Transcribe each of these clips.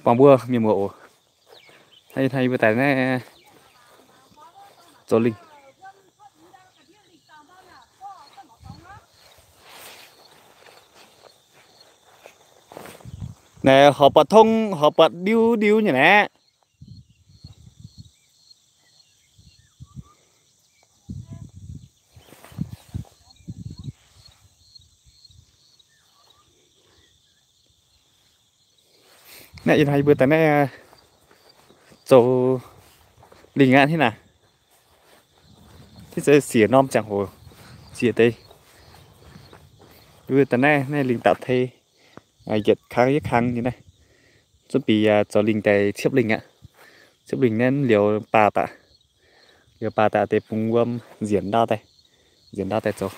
Buangh mbuo mienh muoz oc. Hnangv yie hnangv yie mbuo daaih naaiv zoux lingh. Naaiv horpc buatc tong, horpc buatc ndiu ndiu nyei naaiv. Naaiv ih hnoi yie mbuo daaih naaiv zoux lingh aqv hnangv naaic. Hitv se siec norm ziangh hoc, siec deix. Yie mbuo daaih naaiv, naaiv lingh dauh tei, yietc kang yietc kang nyei naaiv. Zunv bieqc zoux lingh daaih ciepv lingh aqv. Ciepv lingh naaiv liuz baah daaih. Liuz baah daaih deix bungx wuom nzienc ndau daaih, nzienc ndau daaih zoux.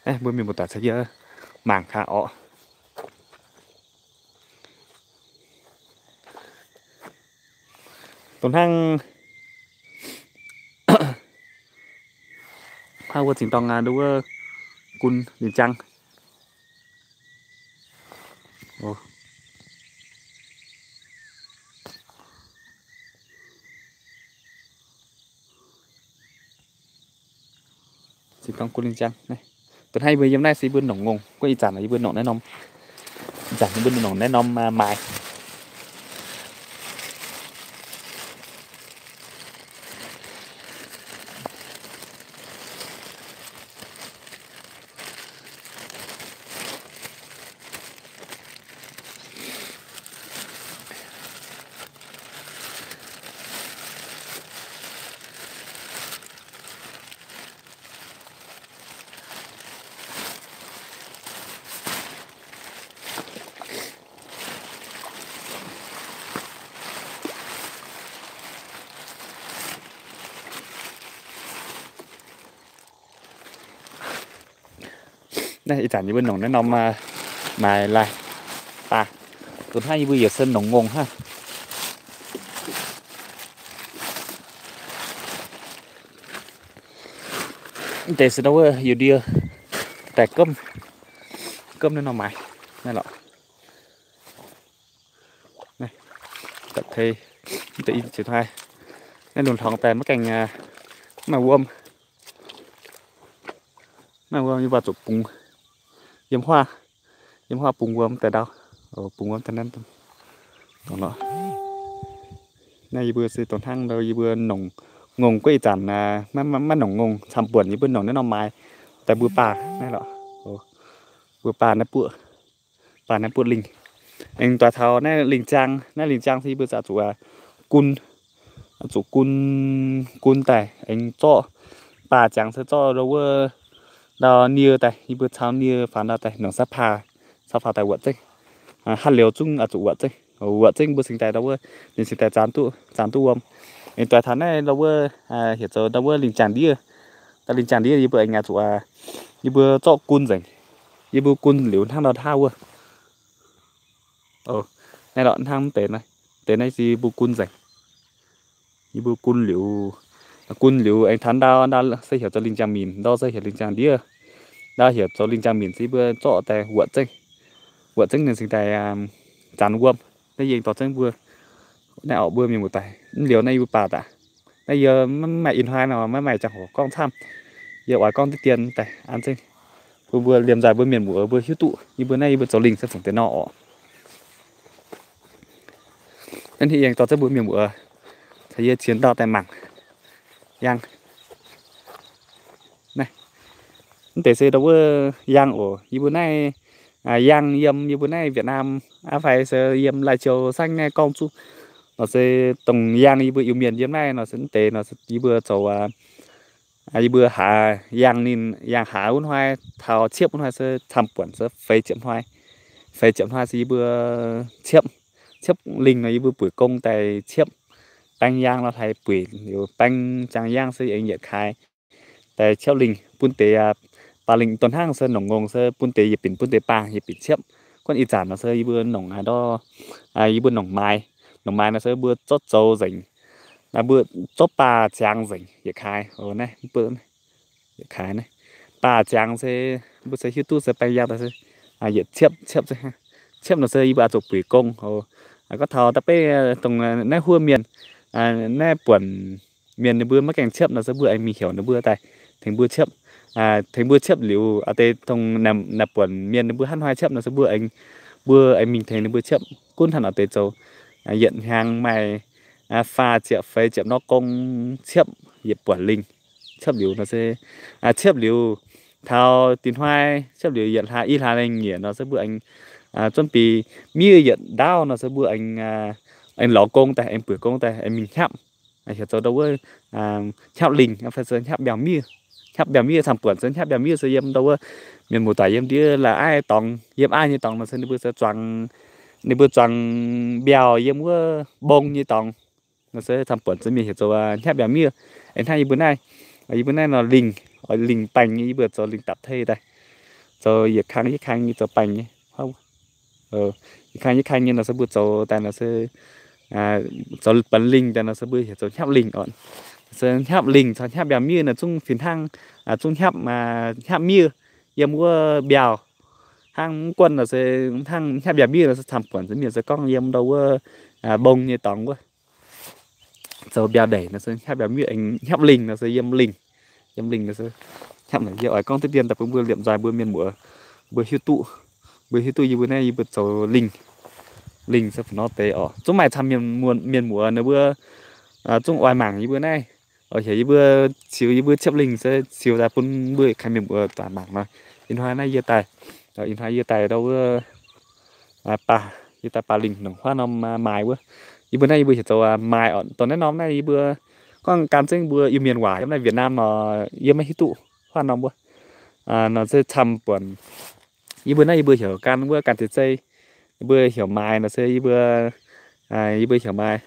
Mbuo mienh muoz-doic caux yie mangc gaax orqc. Dongh hnangv, hnangv wuov zingh dorng aqv, wuov gun lingh jang. Zingh dorng gun lingh jang. Dongh hnangv yie mbuo yiem naaiv se yie mbuo nongc ngongh. Gorngv ih zanc yie mbuo nongc naaiv norm, ih zanc yie mbuo nongc naaiv norm maaiz. Naaiv ih zanc yie mbuo nongc naaiv norm maaiz laaih, dongh hnangv yie mbuo yietc se nongc ngongh hnangv. Mv deix se ndau wuov yiu ndie daaih gomv, gomv naaiv norm maaiz naaiv lorqc. Naaiv lungh hlongx daaih maiv gaengh, maiv maaih wuom, maiv maaih wuom yie mbuo zuqc bungx yiem huaav, yiem huaav bungx wuom daaih ndau, bungx wuom daaih nanv. Naaiv yie mbuo se dongh hnangv ndau yie mbuo nongc ngongh guov ih zanc maiv nongc ngongh camv buonc, yie mbuo nongc naaiv norm maaiz daaih mbuo baah naaiv lorqc. Mbuo baah naaiv buoqv, baah naaiv buoqv lingh. Aengx doix taux naaiv lingh jaang, naaiv lingh jaang se yie mbuo zuqc gun, zuqc gun, gun daaih aengx zorqv. Baah ziangx se zorqv ndau wuov, ndau nie daaih, yie mbuo caux nie faaux ndau daaih nongc saav paah, caux faaux daaih wuotc zengv. Hatc liuz zungv zuqc wuotc zengv, wuotc zengv mbuo cingx daaih ndau wuov, ninh cingx daaih zanx duqv, zanx duqv wuom. Aengx doix taux naaiv ndau wuov, heuc zoux ndau wuov lingh jaang ndiev. Ndau lingh jaang ndiev yie mbuo aengx zuqc, yie mbuo zorqv gun nzengc. Yie mbuo gun liuz hnangv ndau hnangv wuov. Naaiv lorqc hnangv deix, deix naaiv se yie mbuo gun nzengc. Yie mbuo gun liuz, gun liuz aengx taux ndau, ndau se heuc zoux lingh jaang minc, ndau se heuc lingh jaang ndiev. Ndau heuc zoux lingh jaang minc se yie mbuo zorqv daaih wuotc zengv, wuotc zengv ninh cingx daaih zanx wuom. Naaiv yie aengx dorh zengv mbuo, naaiv orqc mbuo mienh muoz-doic, mv liuz naaiv yie mbuo baah daaih. Naaiv yie maiv maaih ih hnoi nor, maiv maaih ziangh hoc gorngv camv. Yie oix gorngv diqv dien daaih an zengv bun mbuo liemh nzaaih mbuo mienh muoz mbuo hiuv duqv yie mbuo naaiv yie mbuo zoux lingh se fungc deix nor orqc. Naaiv yie aengx dorh zengv mbuo mienh muoz caux yie qiemx ndau daaih mangc yang. Mv deix se ndau wuov yang oc. Yie mbuo naaiv yang yiem yie mbuo naaiv Việt Nam aqv fai se yiem Lai Châu saengv naaiv gorngv zuqc nor se dongh yang yie mbuo Iu-Mienh yiem naaiv nor se mv deix nor yie mbuo zoux, yie mbuo haaix yang ninh, yang haaix wuov hnoi taux ciepv wuov hnoi se camv buonc se feix ziepc hnoi. Feix ziepc hnoi se yie mbuo ciepv, ciepv lingh nor yie mbuo buic gong daaih ciepv baeng yang nor hlaaix buic liuz baeng ziangx yang se aengx yietc kaaix daaih ciepv lingh bun deix, baac lingh dongh hnangv se nongc ngongh se bun deix yietc binc bun deix baah yietc binc ciepv. Gunv ih zanc nor se yie mbuo nongc ndau, yie mbuo nongc maaiz, nongc maaiz nor se mbuo zorqv zoux nzengc, mbuo zorqv baah ziangx nzengc yietc kaaix, naaiv, yietc kaaix naaiv. Baah ziangx se mbuo se hiuv duqv se baeng yang daaih se yietc ciepv, ciepv se ciepv nor se yie mbuo oix zuqc buic gong. Gorngv taux da'beiv dongh naaiv huov mienh, naaiv buonc mienh ninh mbuo maiv gaengh ciepv nor se mbuo aengx mingh heuc ninh mbuo daaih tengx mbuo ciepv. Tengx mbuo ciepv liuz, deix dongh naaiv buonc mienh ninh mbuo hnangv haaix ciepv nor se mbuo aengx, mbuo aengx mingh tengx ninh mbuo ciepv. Gunv hnangv nor deix zoux yietc hnyangx maaih faah ziepc feix ziepc norm gong ciepv yietc buonc lingh. Ciepv liuz nor se, ciepv liuz taux dinh hnoi, ciepv liuz yietc hlaax i hlaax lengh nyiec nor se mbuo aengx zuonv biei miev yietc ndaauv nor se mbuo aengx, aengx lorz gong daaih, aengx buic gong daaih, aengx mingh hnyapv. Heuc zoux ndau wuov hnyapv lingh fai se hnyapv mbiauz miev. Hnyapv mbiauz miev camv-buonc se hnyapv mbiauz miev se yiem ndau wuov mienh muoz-doic yiem ndiev la'aiv dorngx, yiem aiv nyei dorngx nor se ninh mbuo zuangx, ninh mbuo zuangx mbiauz yiem wuov mbong nyei dorngx. Nor se camv-buonc se mienh heuc zoux hnyapv mbiauz miev. Aengx hnangv yie mbuo naaiv, yie mbuo naaiv nor lingh, lingh baengh nyei, yie mbuo zoux lingh dapv tei daaih, zoux yietc kang yietc kang nyei zoux baengh nyei. Yietc kang yietc kang nyei nor se mbuo zoux daaih nor se zoux banx lingh daaih nor se mbuo heuc zoux hnyapv lingh oc. Se hnyapv lingh caux hnyapv mbiauz miev naaiv zungv fih hnangv, zungv hnyapv, hnyapv miev yiem wuov mbiauz. Hnangv mv guanh nor se hnangv hnyapv mbiauz miev nor se camv-buonc se mienh se gorngv yiem ndau wuov mbong nyei dorngx wuov. Zoux mbiauz ndeic nor se hnyapv mbiauz miev, hnyapv lingh nor se yiem lingh, yiem lingh nor se hnyapv. Yie oix gorngv diqv dien daaih bun mbuo liemh nzoih mbuo mienh muoz, mbuo hiuv duqv, mbuo hiuv duqv yie mbuo naaiv yie mbuo zoux lingh, lingh se fu'nor deix oc. Zungv maaih camv mienh muoz ninh mbuo zungv oix mangc yie mbuo naaiv. Heuc yie mbuo ziux, yie mbuo ciepv lingh se ziux daaih bun mbuo kaaix mienh muoz doic mangc nor. Ih hnoi naaiv yie daaih, ih hnoi yie daaih ndau wuov, yie daaih baac lingh nongc huaav norm maaiz wuov. Yie mbuo naaiv yie mbuo heuc zoux maaiz oc. Dongh naaiv norm naaiv yie mbuo gorngv gan zengv mbuo Iu-Mienh waac yiem naaiv Việt Nam nor, yie maiv hiuv duqv huaav norm wuov. Nor se camv-buonc. Yie mbuo naaiv yie mbuo heuc gan wuov gan zeiz-zeiv, yie mbuo heuc maaiz nor se yie mbuo, yie mbuo heuc maaiz.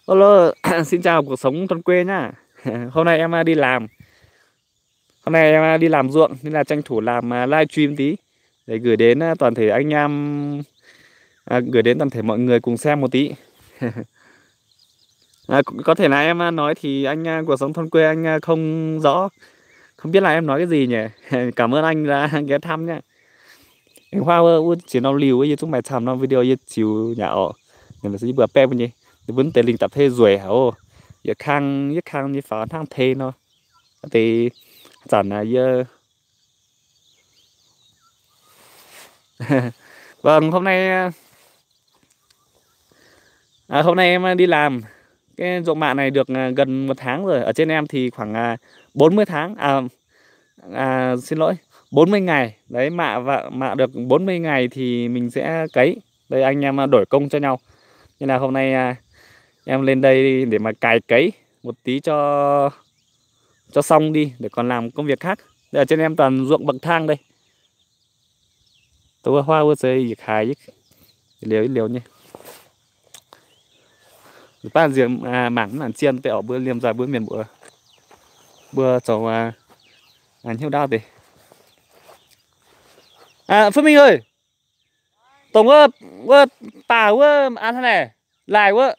Alo, xin chào cuộc sống thôn quê nhá. Hôm nay em đi làm. Hôm nay em đi làm ruộng nên là tranh thủ làm live stream tí để gửi đến toàn thể anh em, gửi đến toàn thể mọi người cùng xem một tí. Có thể là em nói thì anh, cuộc sống thôn quê anh không rõ, không biết là em nói cái gì nhỉ. Cảm ơn anh đã ghé thăm nhé. Aengx huaav wuov, wuov ziex norm liuh wuov yie zungv maaih camv norm video yie ziux nyei oc. Yie mbuo baeqv mbuo nyei, ninh mbuo deix lingh dapv tei nzueic haic oc. Yietc kang yietc kang nyei faaux hnangv tei nor. Deix zanc yie Vâng, hôm nay, à, hôm nay em đi làm cái ruộng mạ này được, à, gần một tháng rồi. Ở trên em thì khoảng, à, bốn mươi tháng, à, à, xin lỗi, bốn mươi ngày. Đấy, mạ và mạ được bốn mươi ngày thì mình sẽ cấy. Đây, anh em, à, đổi công cho nhau. Nên là hôm nay, à, em lên đây để mà cày cấy một tí cho cho xong đi để còn làm công việc khác. Đây, ở trên em toàn ruộng bậc thang đây. Tov huaav wuov se yietc kaaix yietc liuz yietc liuz nyei. Baav nziex mangc mv nangc zien deix oc, mbuo liemh nzoih mbuo mienh mbuo, mbuo zoux hnyouv ndaauv deix. Phước Minh ơi, dongh wuov, wuov baac wuov an hnangv naaic, laaih wuov,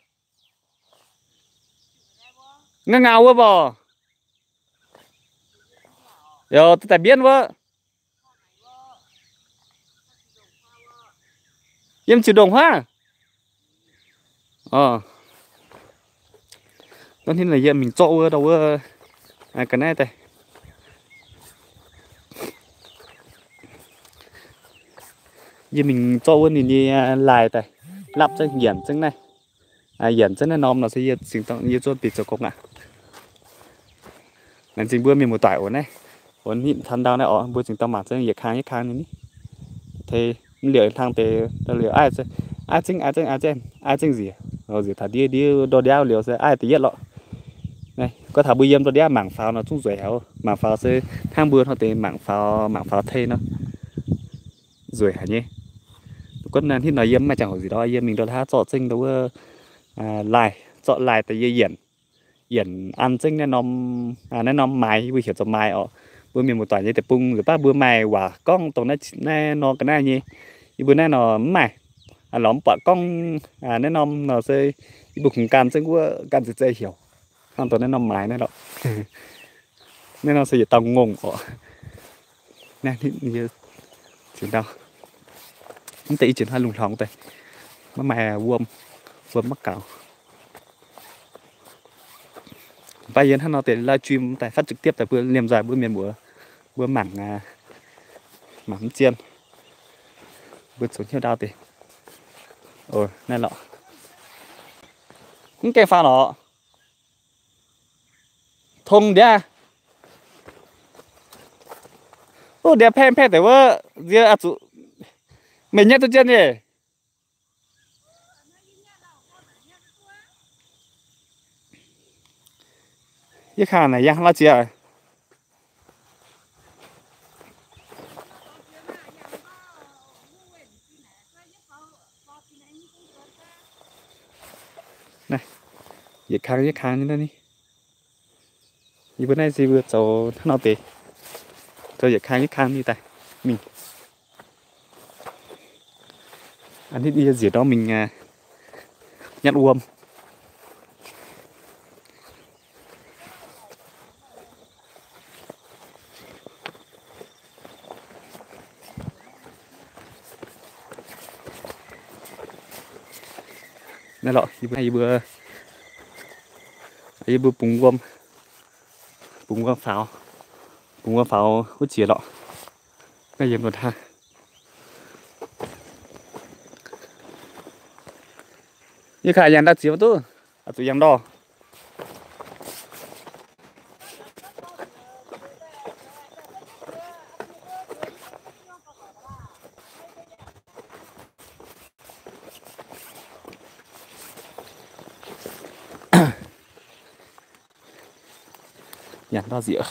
ngau ngau wuov mborqc. Youz, daaih mbienv wuov. Yiem ziux ndongc huaav. Oc. Dongh hnangv naaic yie mingh zorqv wuov, ndau wuov, ga'naaiv daaih. Yie mingh zorqv wuov ninh nyei laaih daaih, lapv zengv yienc zengv naaiv. Yienc zengv naaiv norm nor se yie zingh, yie zuov bieqc zoux gong aqv. Laengz zingh mbuo mienh muoz-doic oc naaiv. Oc, ninh taux ndau naaiv oc, mbuo zingh daaih mangc zengv yietc kang yietc kang nyei ni. Tei mv liouh hlang deix, liouh aiv zengv, aiv zengv, aiv zengv, aiv zengv nziex. Nziex taux ndiev ndiev ndortv ndiauv liouh se aiv da'yietv lorqc. Gorngv taux mbuo yiem ndortv ndiauv mangc faaux nor zungv nzueic haic oc. Mangc faaux se hnangv mbuo hnoi deix mangc faaux, mangc faaux tei nor. Nzueic haic nyei. Gunv hnangv hitv nor yie mv maaih ziangh hoc nziex ndortv, yie mingh ndortv haav zorqv zengv ndau wuov laaih, zorqv laaih daaih yie yienc, yienc an zengv naaiv norm, naaiv norm maaiz, yie mbuo heuc zoux maaiz oc. Mbuo mienh muoz-doic nyei deic-bung nzunc baav mbuo maaih waac gorngv dongh naaiv nor ga'naaiv nyei. Yie mbuo naaiv nor mv maaih, lorz mv buatc gorngv naaiv norm nor se yie mbuo kungx gan zengv wuov gan zeiz zeiz heuc hnangv dongh naaiv norm maaiz naaiv lorqc. Naaiv nor se yietc dauh ngongh oc. Naaiv, naaiv, naaiv, Mv deix ih jiex hnoi lungh hlorngx daaih, maiv maaih wuom, wuom maiv gaux. Baac yie hnangv nor deix live stream daaih phát trực tiếp daaih bun liemh nzoih mbuo mienh muoz, mbuo mangc, mangc mv zien, mbuo zoux hnyouv ndau deix. Naaiv lorqc. Mv gaengh faaux lorqc. Tong ndiav. Wuov ndiav แพง แพง deix wuov, nziex aqv zuqc meih nyatv duqv jienv nyei. Yie kangh naaic yangh la'ziex. Naaiv, yietc kang yietc kang nyei naaiv ni. Yie mbuo naaiv se mbuo zoux hnangv nor deix, zoux yietc kang yietc kang nyei daaih mingh. A'hneiv yie nziec ndorm mingh nyatv wuom. Naaiv lorqc, yie mbuo, yie mbuo bungx wuom, bungx wuom faaux, bungx wuom faaux wuov jiex lorqc. Naaiv yiem nor hnangv. Yie kaax yangh ndau ziex maiv duqv, zuqc yangh ndorh. Yangh ndau ziex.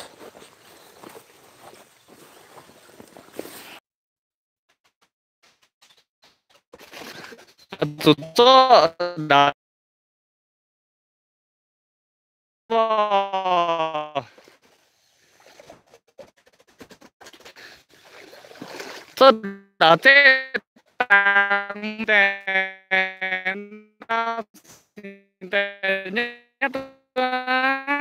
Zuqc zorqv ndaangc, zorqv ndaangc zeiv dangx deix, deix nyatv duqv.